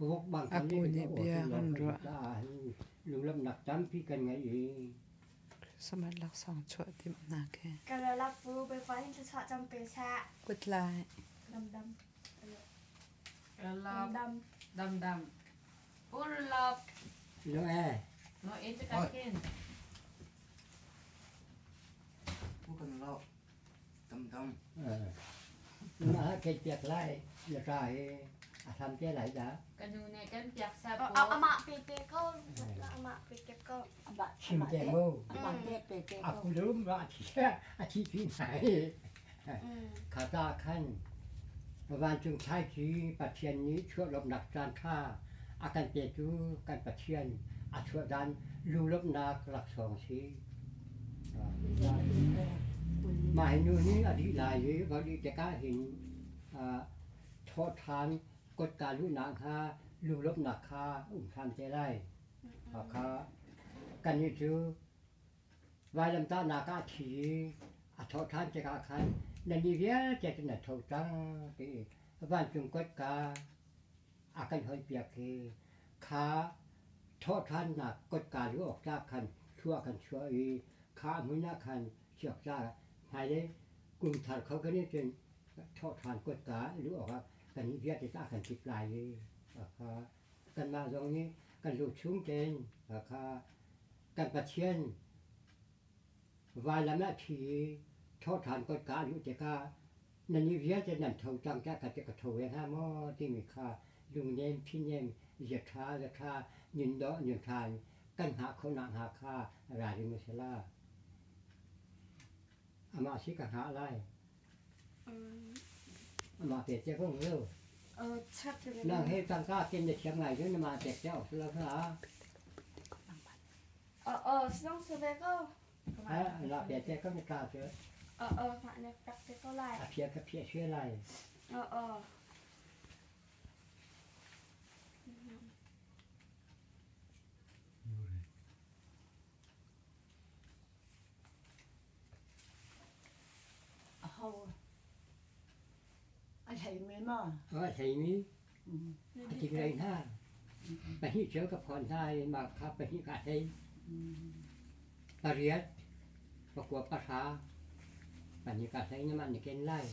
A pu nih bia kan ruah. Christmas laksawng chuah timhnak he. Kutlai. Vancung thlaici Pathian nih chuahlawmhnak caanṭha a kan petu kan Pathian a chuahdan lunglawmhnak laksawng a si. Mah hi nu hi a dih lai i va dih tikah hin thawhṭhan kotka luhnak hnga lunglawmhnak kha um hram te lai. Kha kannih cu vailamtahnak ah a thi i a thawhṭhan tikah khan nannih vialte cu nan tho cang ti i vancung kotka a kan hawnpiak i kha thawhṭhannak kotka luh awk tlak khan thlua kan chuah i kha hmun ah khan chiak caah hmailei kum thar kho kan i cun thawhṭhan kotka luh awkah kannih vialte cu a kan kip lai i kha kanmah zong nih kan lu chung tein kha kan Pathian vailam ah thi i thawhṭhan kotka a luh tikah nannih vialte nan tho cang tiah ka ti ka tho ve hnga maw timi kha lungnem phinem ziaṭha ziaṭha nun dawh nun ṭha in kan hngah khawhnak hnga kha ralring u sila. Amah si ka hngah lai. Amah pe te ko lo. Nang he tangka ken na thiam ngai cun amah pek te awk lo kha. Amah pe te ko na ta cu. A phia ka phia shue lai. Aho a theimi maw? A theimi a tinglei hna. Pahnih cio ka phawn hna i mah kha pahnih ka thei. Pariat, pakua pahra, pahnih ka thei na mah na ken lai.